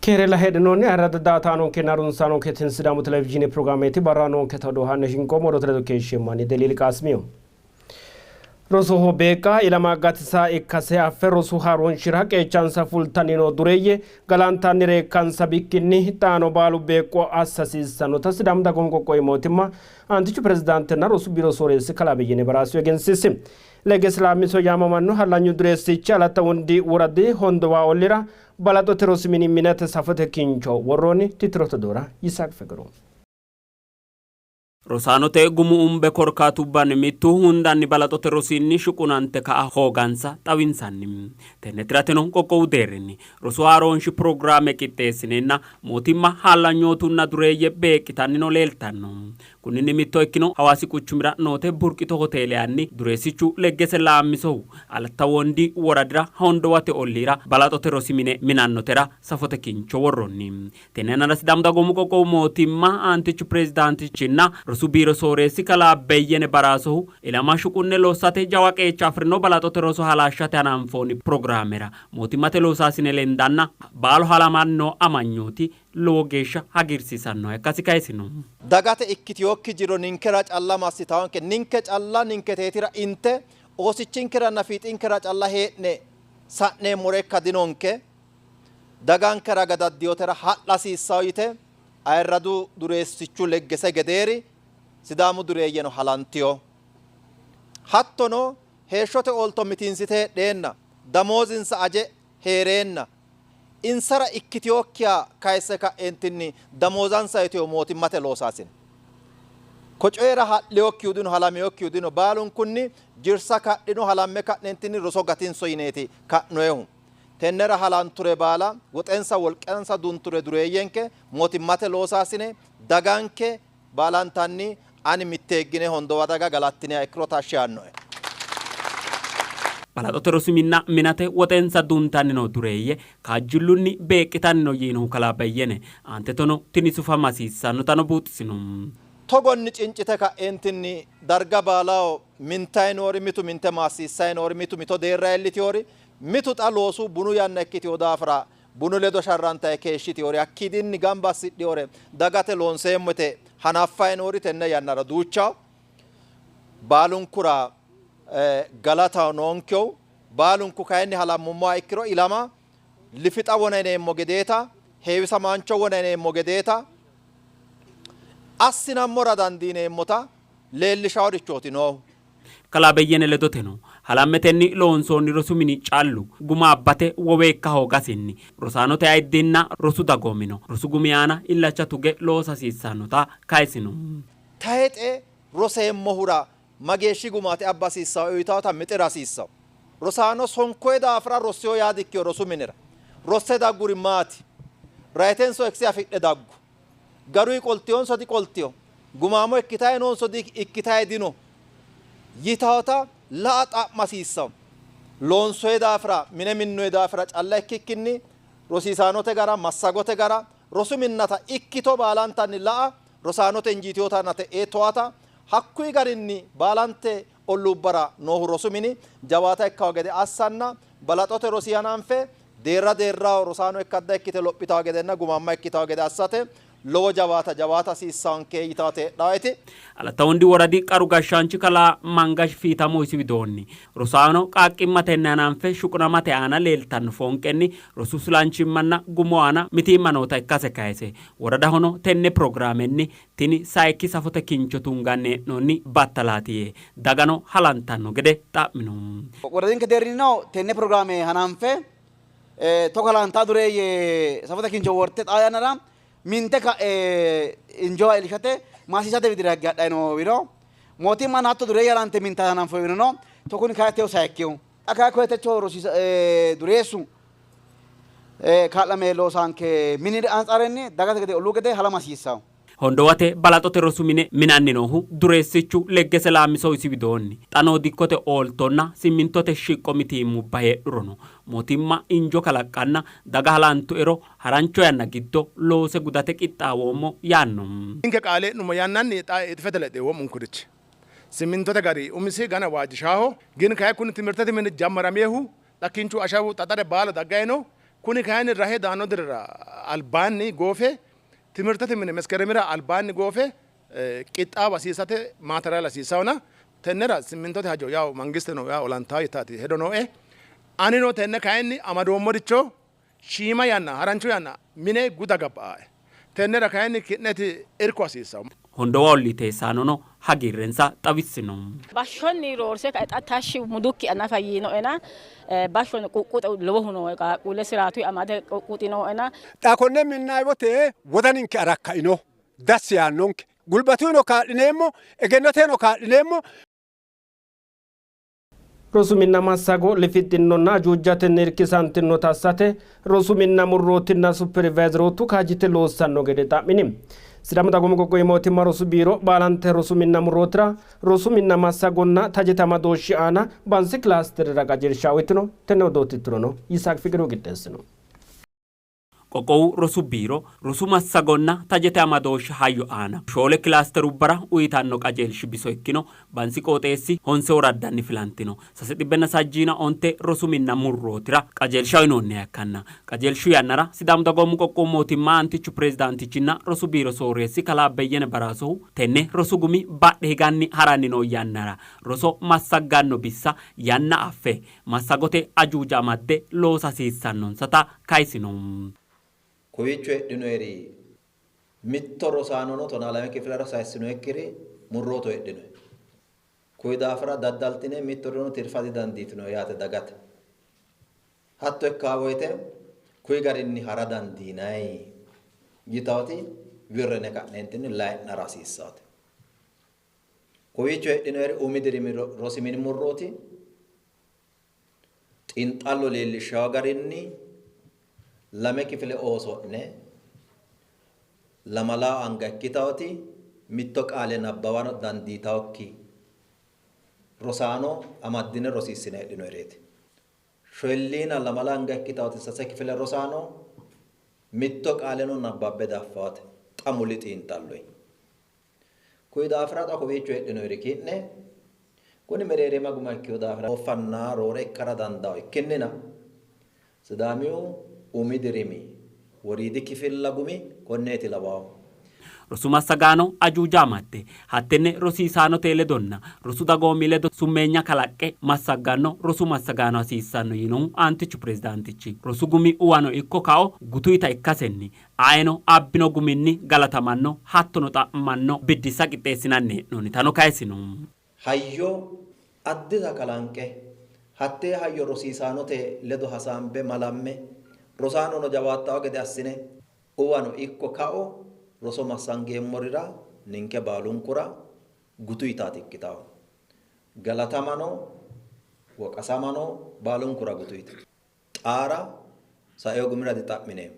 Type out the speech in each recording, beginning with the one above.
Keerela heedhinoonni ayirrado daa''ataanonkenna harunsaanonke tini Sidaamu Televizhiine pirogiraameeti barra noonketa odoo haa'ne shinqoommo odoote ledo keeshsheemmo ani Deliili Qaasimiyo. Rosoho beeqqa ilama gatisa ikkase affe rosu haaroonshira qeechansa fultanni noo dureeyye galantanni reekkansa bikkinni xaano baalu beeqqo assa hasiissannota Sidaamu Dagoomu Qoqqowi Mootimma Aantichu Pirezidaantenna Rosu Biiro Sooreessi Kalaa Beyyene Baraasiyo egensiisi. Legese Laammiso yaamamanno hallanyu dureessichi Alatta Wondi Woradi Hondowa ollira balaxote rosi mini minate safote kincho worroonni. Tittirote doora Yisaaq Fiqiru. Rosaanote gumu umbe korkaatubbanni mittu hundanni balaxote rosinni shuqunante ka'a hoogansa xawinsanni. Tenne tirateno qoqqowu deerrinni rosu haaroonshi pirogiraame qixxeessineenna mootimma hallanyootunna dureeyye beeqqitannino leeltanno. Kunninni mitto ikkino Hawaasi quchumira noote Burqito Hoteele anni dureessichu Leggese Laammisohu Alatta Wondi woradira Hondowate olliira balaxote rosi mine minannotera safote kincho worroonni. Tenne yannara Sidaamu Dagoomu Qoqqowu Mootimma Aantichu Pirezidaantichinna Rosu Biiro Sooreessi Kalaa Beyyene Baraasohu ilama shuqunne lossate jawa qeecha afi'rino balaxote roso halashshate hananfoonni pirogiraamera mootimmate loosaasine lendanna baalu halamanno amanyooti lowo geeshsha hagiirsiisannoha ikkasi kayisino. Dagate ikkitinokki jiro ninkera calla massitaanke, ninke calla ninketeetira inte oosichinkeranna fiixinkeraa calla hee'ne sa'neemmore ikka dinonke. Dagankera gadaddiyotera ha'la hasiissanno yite ayirradu dureessichu Leggese gedeeri Sidaamu dureeyyeno halantiyo. Hattono heeshshote oolto mitiinsite heedheenna damoozinsa aje hee'reenna insara ikkitinokkiha kayisse ka'eentinni damoozansa yitiyo mootimmate loosaasine. Ko coyira ha'liyokkihu dino, halamiyokkihu dino, baalunkunni jirsa kadhino halamme ka'neentinni roso gatinso yineeti ka'noehu. Tennera halanture baala woxensa wolqansa dunture dureeyyenke mootimmate loosaasine daganke baalantanni ani mitteeggine Hondowa daga galattiniha ikkiro tashshi yaannoe. Balaxote rosi minna minate woxensa duntanni noo dureeyye kaajjillunni beeqqitanni no yiinohu Kalaa Beyyene, aanteteno tini sufama hasiissannotano buuxisino. Togonni cincite ka'eentinni darga baalaho mintayi noori, mitu minte maassiissayi noori, mitu mito deerra iillitiyori, mitu xa loosu bunu yanna ikkitiyo daafira bunu ledo sharrantayi keeshshitiyori, hakkiidinni gamba assidhiyore dagate loonseemmo yite hanaffayi noori tenne yannara duuchaho. Baalunkura galataho noonkehu, baalunku kayinni halammummoha ikkiro ilama lifixa wona yineemmo gedeeta, heewisamaancho wona yineemmo gedeeta assinammora dandiineemmota leellishaworichooti noohu. Kalaa Beyyene ledoteno, halammetenni loonsoonni rosu mini callu guma abbate wowe ikka hoogasinni rosaanote ayiddinna rosu dagoomino rosu gumi aana illacha tuge loosa hasiissannota kayisino. Tayixe roseemmohura mageeshshi gumaati abba hasiissanno uyitaata mixira hasiissanno. Rosaano sonkoye daafira rossiyo yaa dikkiyo rosu minira. Rosse dagguri maati? Rayitenso ekse afidhe daggu? Garuyi qoltiyonso diqoltiyo? Gumaamo ikkitayi noonso di ikkitayi dino? Yitaata la'a xa'ma hasiissanno. Loonsoye daafira, mine minnoye daafira calla ikkikkinni rosiisaanote gara, massagote gara, rosu minnata ikkito baalantanni la'a, rosaanote injiitiyotanna te'ee towaata, hakkuyi garinni baalante olluubbara noohu rosu mini jawaata ikkawo gede assanna balaxote rosi hananfe deerra deerraho rosaano ikkadda ikkite lophitawo gedenna gumaamma ikkitawo gede assate lowo jawaata jawaata hasiissanke yitaate heedhaeti. Alatta Wondi Woradi qaru gashshaanchi kalaa Mangash Fiitamo isi widoonni, rosaano qaaqqimmatenni hananfe shuqunamate aana leeltanno foonqenni rosu silanchimmanna gumu aana mitiimma noota ikkase kayise, woradahono tenne pirogiraamenni tini sayikki safote kincho tunganni hee'noonni battalaati yee, dagano halantanno gede xa'mino. Woradinke deerrinnino tenne pirogiraame hananfe togo halantaa dureeyye safote kincho worte xaa yannara minte ka'e injowa iillishate maasiisate widira higge hadhanni noo wirro mootimmano hatto dureeyye halante minta hananfoonni wirro no. Kuni kayi techo sayikkiho. Xa kayi koye techo rosiisa dureessu kaa'lame loosanke mini antsaarenni dagate gede olluu gede halama hasiissanno. Hondowate balaxote rosu mine minanni noohu dureessichu Leggese Laammisohu isi widoonni, xa noo dikkote ooltonna simmintote shiqqo mitiimmubba heedhurono mootimma injo kalaqqanna daga halantuero harancho yanna giddo loose gudate qixxaawoommo yaanno. Ninke qaale e'nummo yannanni xa ixifete lexxe wo'munkurichi simmintote gari umisi gana waajjishaaho. Gin kayi kuni timirtete mini jammaramiehu xa kinchu ashawu xaxare baalu daggayi no. Kuni kayinni rahe daanno dirira albaanni goofe timirtete mine meskeremira albaanni goofe qixxaawa hasiisate maateraal hasiisawona tennera simmintote hajo yaw mangiste no yaw olantaa yitaati hedo nooe. Anino tenne kayinni amadoommoricho shiima yanna harancho yanna mine guda gabba'ae. Tennera kayinni ki'neti irko hasiissawo. Hondowa ollii teessaanono hagiirrensa xawissino. Bashshonni roorse kae xa tashshi mudukki nafa yiinoena bashshonni quqquxe lowohu nooe qaaqquulle siraatu amade quqquxi nooena. Xa konne minnay wote wodaninke arakkaino dassi yaannonke gulbatuyino kaa'lineemmo egennoteno kaa'lineemmo. Rosu minna massago lifixxinonna ajuujatenni irkisantinota assate rosu minna murrootinna supervayizerootu kaajjite loossanno gede xa'mini. Sidaamu Dagoomu Qoqqowi Mootimma Rosu Biiro baalante rosu minna murrootira rosu minna massagonna tajete amadooshshi aana Bansi kilaasterera qajeelsha uyitino. Tenne odoo tittirono Yisaaq Fiqiru qixxeessino. Qoqqowu rosu biiro rosu massagonna tajete amadooshshi hayyo aana 4 kilaasterubbara uyitanno qajeelshi biso ikkino Bansi qooxeessi 9 woraddanni filantino 765 rosu minna murrootira qajeelsha uyinoonniha ikkanna qajeelshu yannara Sidaamu Dagoomu Qoqqowu Mootimma Aantichu Pirezidaantichinna Rosu Biiro Sooreessi Kalaa Beyyene Baraasohu tenne rosu gumi badhe higanni haranni noo yannara roso massagganno bissa yanna affe massagote ajuuja amadde loosa hasiissannonsata kayisino. Kowiicho heedhinoeri mitto rosaanono 12 kifilera sayissinoekkiri murrootu heedhinoe. Kuyi daafira daddaltine mittoreno tirfa didandiitino yaate dagate. Hatto ikkaa woyite kuyi garinni hara dandiinayi yitawoti wirrene ka'neentinni layi'nara hasiissaate. Kowiicho heedhinoeri umi dirimi rosi mini murrooti xiinxallo leellishshawo garinni 2 kifile ooso'ne 2 anga ikkitawoti mitto qaale nabbawa dandiitawokki rosaano amaddine rosiissine heedhinoereeti. 2 anga ikkitawoti 3 kifile rosaano mitto qaaleno nabbabbe daffawate xa muli xiinxalloyi. Kuyi daafira xa kowiicho heedhinoeri ki'ne kuni mereerima guma ikkiyo daafira ofanna roore ikkara dandawo ikkinnina Sidaamiyu umi dirimi woriidi kifilla gumi konneeti lawawo. Rosu massagaano ajuuja amadde hattenne rosiisaanote ledonna rosu dagoomi ledo summeenya kalaqqe massagganno rosu massagaano hasiissanno yiinohu aantichu pirezidaantichi rosu gumi uwano ikko kao gutuyita ikkasenni ayeno abbino guminni galatamanno hattono xa'manno biddissa qixxeessinanni hee'noonnitano kayisino. Hayyo addisa kalanqe hattee hayyo rosiisaanote ledo hasaambe malamme rosaanono jawaattawo gede assine uwano ikko kao roso massangeemmorira ninke baalunkura gutuyitaati ikkitawo. Galatamano woqasamano baalunkura gutuyita. Xaara saeo gumira dixa'mineemmo.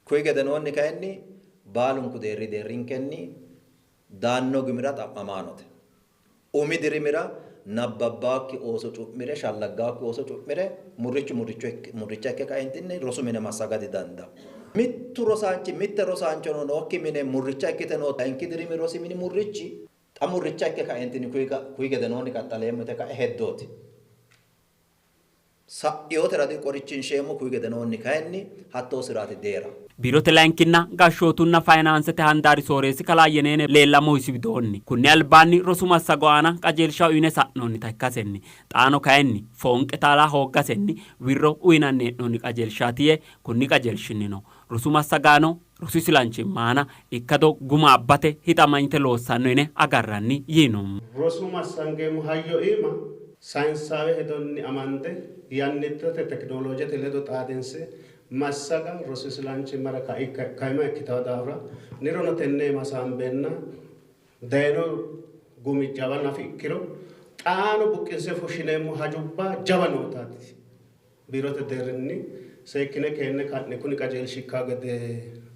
Kuyi gedenoonni kayinni baalunku deerri deerrinkenni daanno gumira xa'mamaanote. Umi dirimira nabbabbaakki ooso cu'mire shallaggaakki ooso cu'mire murrichu murricha ikke kaentinni rosu mine massaga didandawo. Mittu rosaanchi mitte rosaanchono nookki mine murricha ikkite noo layinki dirimi rosi mini murrichi xa murricha ikke kaentinni kuyi gedenoonni qaxxaleemmo yite ka'e heddooti. Sa'iyotera diqorichinsheemmo kuyi gedenoonni kayinni hattoo siraati deera. Biirote layinkinna gashshootunna fayinaansete handaari sooreessi kalaa Yeneene Leellamo isi widoonni kunni albaanni rosu massago aana qajeelsha uyine sa'noonnita ikkasenni xaano kayinni foonqe taala hooggasenni wirro uyinanni hee'noonni qajeelshaati yee kunni qajeelshinnino rosu massagaano rosu isilanchimma aana ikkado guma abbate hixamanyite loossanno yine agarranni yiino. Rosu massangeemmo hayyo iima sayinsaawe hedonni amande yannittote tekinooloojete ledo xaadinse massaga rosu isilanchimmara kaima ikkitawo daafira nirono tenne masaambenna dayino gumi jawa nafi ikkiro xaano buqqinse fushshineemmo hajubba jawa nootaati. Biirote deerrinni seekkine keenne ka'ne kuni qajeelshi ikkaa gede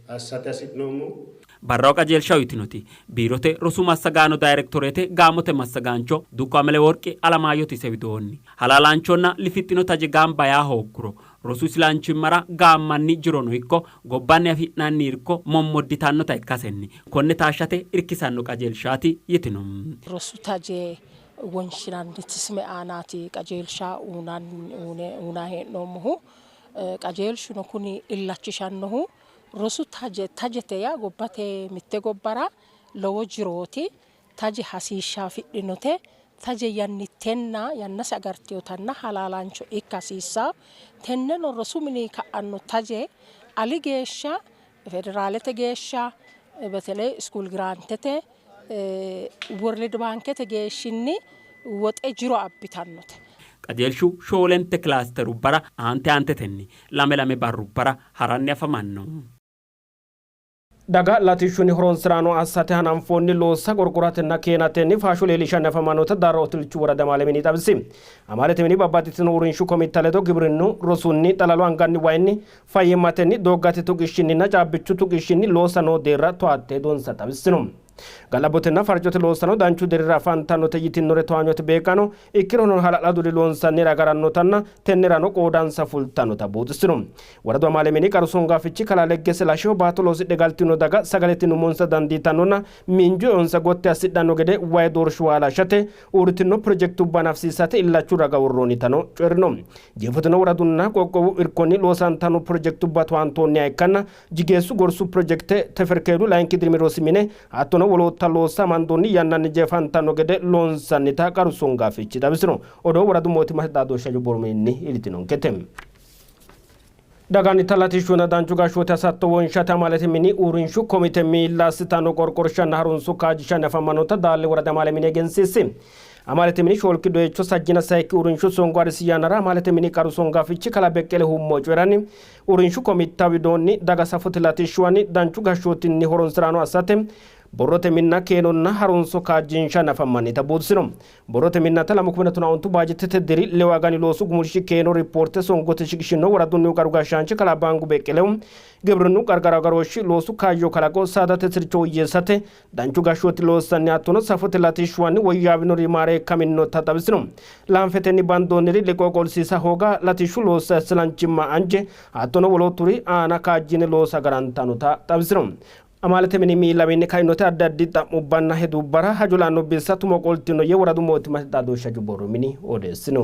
assate hasi'noommo. Barraw qajeelsha uyitinoti biirote rosu massagaano daayirektoreete gaamote massagaancho Dukko Ameleworqi Alamaayoti ise widoonni halaalaanchonna lifixxino taje gamba yaa hoogguro rosu isilanchimmara gaammanni jirono ikko gobbanni afi'nanni irko mommodditannota ikkasenni konne taashshate irkisanno qajeelshaati yitino. Rosu taje wonshinanni tisime aanaati qajeelsha uuna hee'noommohu. Qajeelshuno kuni illachishannohu Rosu taje tajete yaa gobbate mitte gobbara lowo jirooti. Taje hasiishsha afidhinote. Taje yannittenna yannase agartinotanna halaalaancho ikka hasiissanno. Tenneno rosu mini ka'anno taje ali geeshsha federaalete geeshsha በተለይ ስኩል ግራንተተ ወርልድ ባንከተ geeshshinni woxe jiro abbitannote. Qajeelshu shoolente kilaasterubbara aante aantetenni lame lame barrubbara haranni afamanno. Daga latishshunni horonsiraano assate hananfoonni loossa qorqoratenna keenatenni faasho leellishanni afamannota Daarro Otilchu woradi amaale mini xawisi. Amaalete mini babbaxxitino uurrinshu komitta ledo gibrinnu, rosunni, xalalu anganni wayinni, fayyimmatenni, dooggate tuqishshinninna caabbichu tuqishshinni loossa noo deerra towatte hedonsa xawissino. Ga'labbotenna farcote loossano danchu deerrira afantannote yitinnore towaanyote beeqqano ikkirono hala'laduri loonsannire agarannotanna tennerano qoodansa fultannota buuxissino. Woradu amaale mini qaru songaafichi kalaa Leggese Lasheho baatto loosidhe galtino daga sagaletenni umonsa dandiitannonna miinju eonsa gotti assidhanno gede wayi doorshuwa halashshate uurritino pirojekitubba hanafisiisate illachu raga worroonnitano coyi'rino. Jeefoteno woradunna qoqqowu irkonni loosantanno pirojekitubba towaantoonniha ikkanna Jigeessu gorsu pirojekite Teferkeedu layinki dirimi rosi mine hattono wolootta loossa amandoonni yannanni jeefantanno gede loonsannita qaru songaafichi xawisino. Odoo woradu mootimmate xaadooshshe hajo borro mininni iillitinonkete. Dagannita latishshunna danchu gashshooti hasatto wonshate amaalete mini uurrinshu komite miilla assitanno qorqorshanna harunso kaajjishanni afamannota Daalle woradi amaale mini egensiisi. Amaalete mini shoolki doyicho sajjina sayikki uurrinshu songo harisi yannara amaalete mini qaru songaafichi kalaa Beqqele Hummo coyi'ranni uurrinshu komitta widoonni daga safote latishshuwanni danchu gashshootinni horonsiraano assate borrote minna keenonna harunso kaajjinshanni afammannita buuxisino. Borrote minnata 2019 baajettete diri lewu agani loosu gumulshi keeno ripoorte songote shiqishino woradunnihu qaru gashshaanchi kalaa Baangu Beqqelehu gibrinnu qarqaru agarooshshi loosu kaayyo kalaqo saadate sircho woyyeessate danchu gashshooti loossanni hattono safote latishshuwanni woyyaawinori maareekkaminota xawisino. Laanfetenni bandoonniri liqoo qolsiisa hooga latishshu loossa isilanchimma anje hattono wolootturi aana kaajjine loosa garantannota xawisino. Amaalete mini miillawiinni kainote addi addi xa'mubbanna hedubbara hajo la'anno bissa tumo qoltino yee woradu mootimmate xaadooshshe hajo borro mini odeessino.